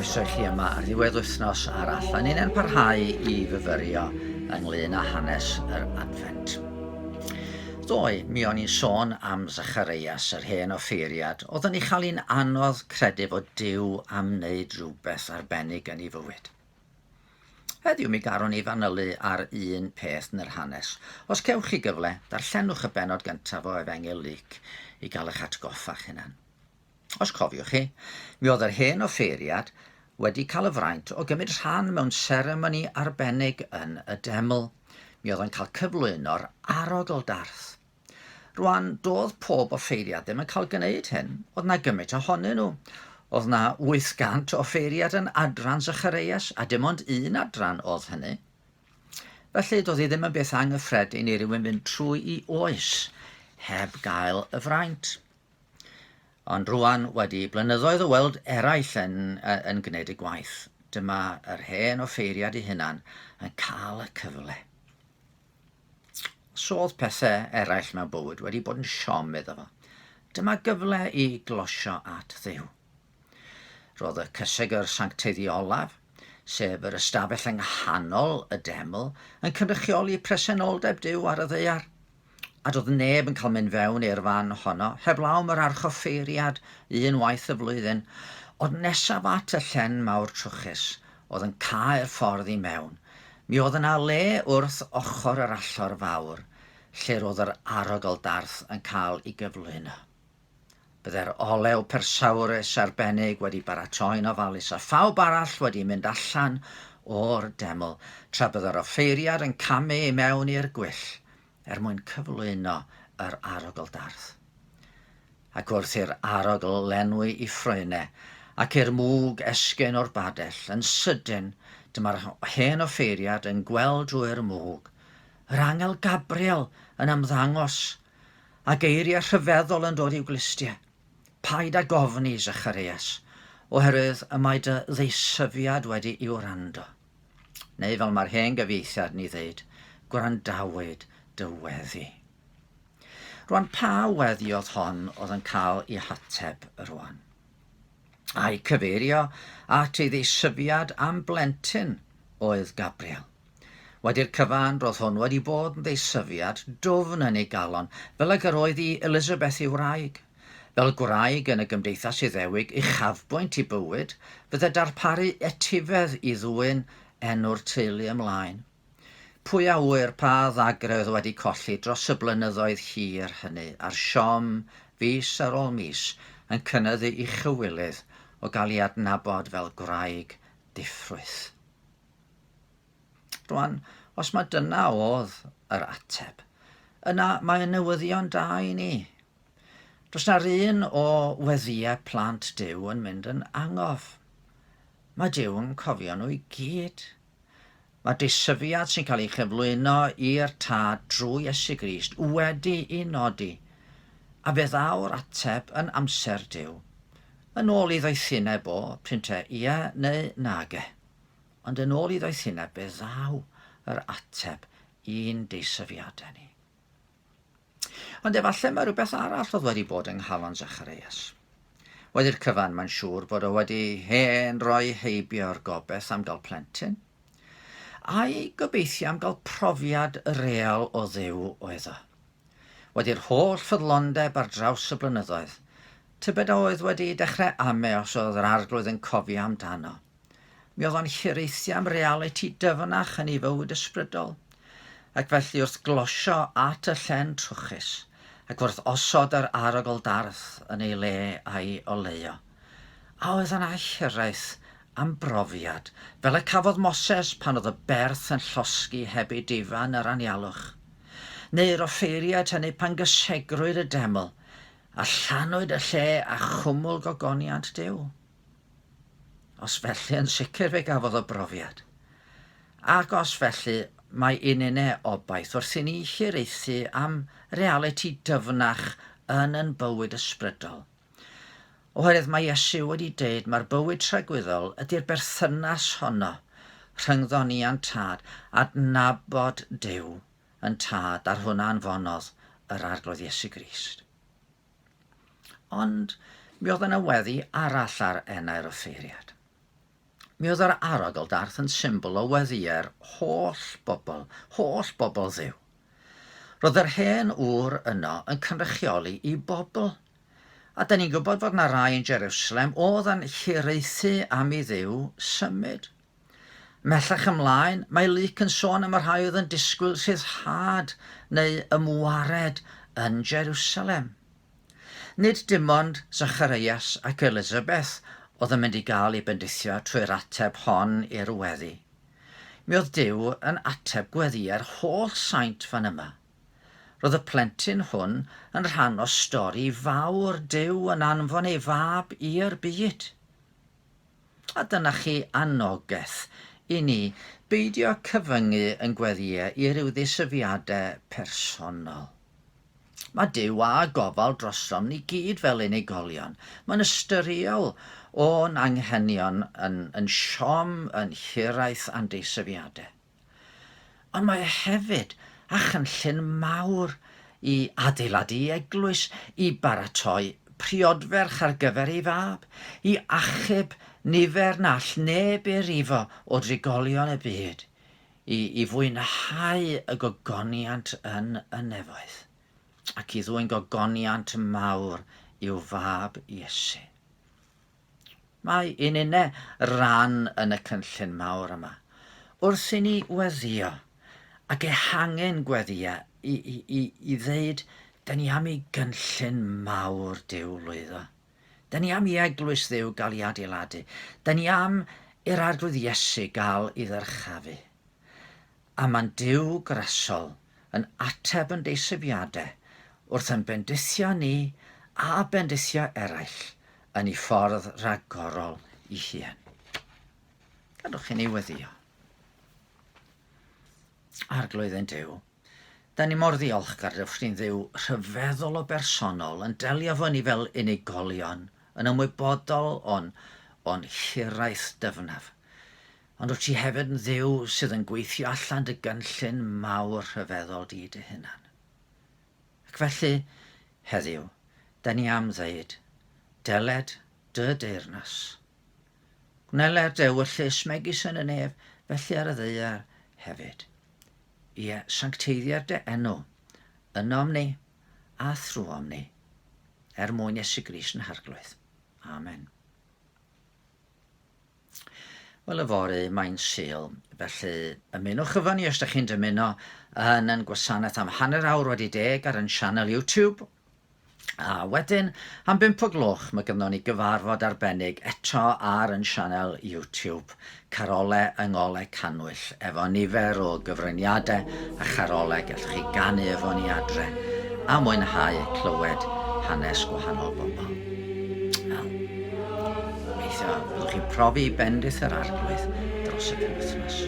Croeso i chi yma ar ddiwedd wythnos arall, a ni'n parhau i fyfyrio ynglyn â hanes yr Adfent. Ddoe, mi o'n i'n sôn am Zacharias, yr hen offeiriad, oedd yn ei chael hi'n anodd credu fod Duw am wneud rhywbeth arbennig yn ei fywyd. Heddiw mi garwn ni fanylu ar un peth yn yr hanes. Os cewch chi gyfle, darllenwch y bennod gyntaf o Efengyl Luc i gael eich atgoffa'ch hunan. Os cofiwch chi, mi oedd yr hen offeiriad wedi cael y fraint o gymryd rhan mewn seremoni arbennig yn y deml. Mi oedd yn cael cyflwyno'r arogl darth. Rwan, doedd pob offeiriad ddim yn cael gwneud hyn, oedd na gymaint ohonyn nhw. Oedd na 800 offeiriad yn adran Zachareias, a dim ond un adran oedd hynny. Felly, doedd hi ddim yn beth anghyffredin i rywun fynd trwy i oes heb gael y fraint. Ond rwan, wedi blynyddoedd o weld eraill yn, yn gwneud y gwaith, dyma yr hen offeiriad ei hunan yn cael y cyfle. Os oedd pethau eraill mewn bywyd wedi bod yn siom iddo fo, dyma gyfle i glosio at Dduw. Roedd y cysegr sancteiddiolaf, sef yr ystafell yng nghanol y deml, yn cynrychioli presenoldeb Duw ar y ddaear. A doedd neb yn cael mynd fewn i'r fan honno, heblaw am yr archoffeiriad un waith y flwyddyn, ond nesaf at y llen mawr trwchus, oedd yn cau'r ffordd i mewn. Mi oedd yna le wrth ochr yr allor fawr lle roedd yr arogl darth yn cael ei gyflwyno. Byddai'r olew persawrus arbennig wedi baratoi'n ofalus a phawb arall wedi mynd allan o'r deml tra byddai'r offeiriad yn camu i mewn i'r gwyll er mwyn cyflwyno yr arogl darth. Ac wrth i'r arogl lenwi i ffroene, ac i'r mwg esgyn o'r badell, yn sydyn, dyma'r hen offeiriad yn gweld drwy'r mwg, yr angel Gabriel yn ymddangos, a geiriau rhyfeddol yn dod i'w glustiau. Paid ag ofni, Zacharias, oherwydd y mae dy ddeisyfiad wedi i wrando. Neu fel mae'r hen gyfieithiad yn ei ddeud, gwrandawyd dy weddi. Rwan, pa weddi oedd hon oedd yn cael ei hateb rwan? A'i cyfeirio at ei ddeisyfiad am blentyn oedd Gabriel. Wedi'r cyfan, roedd hwn wedi bod yn ddeisyfiad dwfn yn ei galon, fel ag yr oedd i Elizabeth ei wraig. Fel gwraig yn y gymdeithas Iddewig, uchafbwynt i bywyd fydde darparu etifedd i ddwyn enw'r teulu ymlaen. Pwy a ŵyr pa ddagre oedd wedi colli dros y blynyddoedd hir hynny, a'r siom, fis ar ôl mis, yn cynyddu'i chywilydd o gael ei adnabod fel gwraig diffrwyth. Rwan, os mae dyna oedd yr ateb, yna mae'n newyddion da i ni. Does na'r un o weddïau plant Duw yn mynd yn angof. Mae Duw yn cofio nhw i gyd. Mae deisyfiad sy'n cael ei chyflwyno i'r Tad drwy Iesu Grist wedi'i nodi, a fe ddaw'r ateb yn amser Duw, yn ôl ei ddoethineb o, p'un te ie neu nage. Ond yn ôl ei ddoethineb fe ddaw yr ateb i'n deisyfiadau ni. Ond efallai mae rhywbeth arall oedd wedi bod yng nghalon Zacharias. Wedi'r cyfan, mae'n siŵr bod o wedi hen roi heibio'r gobeith am gael plentyn. A'i gobeithio am gael profiad real o Dduw oedd o. Wedi'r holl ffyddlondeb ar draws y blynyddoedd, tybed a oedd wedi dechrau ame os oedd yr Arglwydd yn cofio amdano. Mi oedd o'n hiraethu am realiti dyfnach yn ei fywyd ysbrydol, ac felly wrth glosio at y llen trwchus, ac wrth osod yr arogl darth yn ei le a'i oleuo, a oedd yna hiraeth am brofiad, fel y cafodd Moses pan oedd y berth yn llosgi heb ei difa yn yr anialwch? Neu'r offeiriaid hynny pan gysegrwyd y deml, a llanwyd y lle â chwmwl gogoniant Duw? Os felly, yn sicr fe gafodd o brofiad. Ac os felly, mae un une obaith wrth i ni hiraethu am realiti dyfnach yn yn bywyd ysbrydol. Oherwydd mae Iesu wedi deud mae'r bywyd tragwyddol ydy'r berthynas honno rhyngddo ni a'n Tad, adnabod Duw yn Tad a'r hwn a anfonodd yr Arglwydd Iesu Grist. Ond mi oedd yna weddi arall ar enau'r offeiriad. Mi oedd yr arogl darth yn symbol o weddïau'r holl bobl, holl bobl Dduw. Roedd yr hen ŵr yno yn cynrychioli i bobl. A da ni'n gwybod fod yna rai yn Jerusalem oedd yn hiraethu am i Dduw symud. Mhellach ymlaen, mae Luc yn sôn am y rhai oedd yn disgwyl rhyddhad neu ymwared yn Jerusalem. Nid dim ond Zacharias ac Elisabeth oedd yn mynd i gael eu bendithio trwy'r ateb hon i'r weddi. Mi oedd Duw yn ateb gweddïau'r holl saint fan yma. Roedd y plentyn hwn yn rhan o stori fawr Duw yn anfon ei fab i'r byd. A dyna chi anogaeth i ni beidio cyfyngu yn gweddïau i ryw ddisyfiadau personol. Mae Duw â gofal drosom ni gyd fel unigolion. Mae'n ystyriol o'n anghenion yn, yn siom, yn hiraeth a'n deisyfiadau. Ond mae e hefyd â chynllun mawr i adeiladu eglwys, i baratoi priodferch ar gyfer ei fab, i achub nifer na all neb ei rifo o drigolion y byd, i, i fwynhau y gogoniant yn y nefoedd, ac i ddwyn gogoniant mawr i'w fab Iesu. Mae i ninne ran yn y cynllun mawr yma. Wrth i ni weddïo ac ehangu'n gweddïau i, i, i, i ddeud, da ni am i gynllun mawr Duw lwyddo. Da ni am i eglwys Dduw gael ei adeiladu. Da ni am i'r Arglwydd Iesu gael ei ddyrchafu. A mae'n Duw grasol yn ateb yn deisyfiadau wrth ein bendithio ni a bendithio eraill yn ei ffordd ragorol ei hun. Gadwch i ni weddio. Arglwydd ein Duw, da ni mor ddiolchgar dy fod ti'n Dduw rhyfeddol o bersonol, yn delio efo ni fel unigolion, yn ymwybodol o'n, o'n hiraeth dyfnaf. Ond wyt ti hefyd yn Dduw sydd yn gweithio allan dy gynllun mawr rhyfeddol di dy hunan. Ac felly, heddiw, da ni am ddeud, deled dy deyrnas. Gwneler dy ewyllys megis yn y nef, felly ar y ddaear hefyd. Ie, sancteiddier dy enw, ynom ni a thrwom ni, er mwyn Iesu Grist yn Harglwydd. Amen. Wel, yfory mae'n Sul, felly ymunwch efo ni os ydych chi'n dymuno yn yn gwasanaeth am 10:30 ar yn sianel YouTube. A wedyn, am 5 o gloch, mae gynnon ni gyfarfod arbennig eto ar yn sianel YouTube, Carole yng Ngole Cannwyll, efo nifer o gyfraniadau a charolau gallwch chi ganu efo ni adre a mwynhau clywed hanes gwahanol bobl. Wel, gobeithio byddwch chi'n profi bendith yr Arglwydd dros y penwythnos.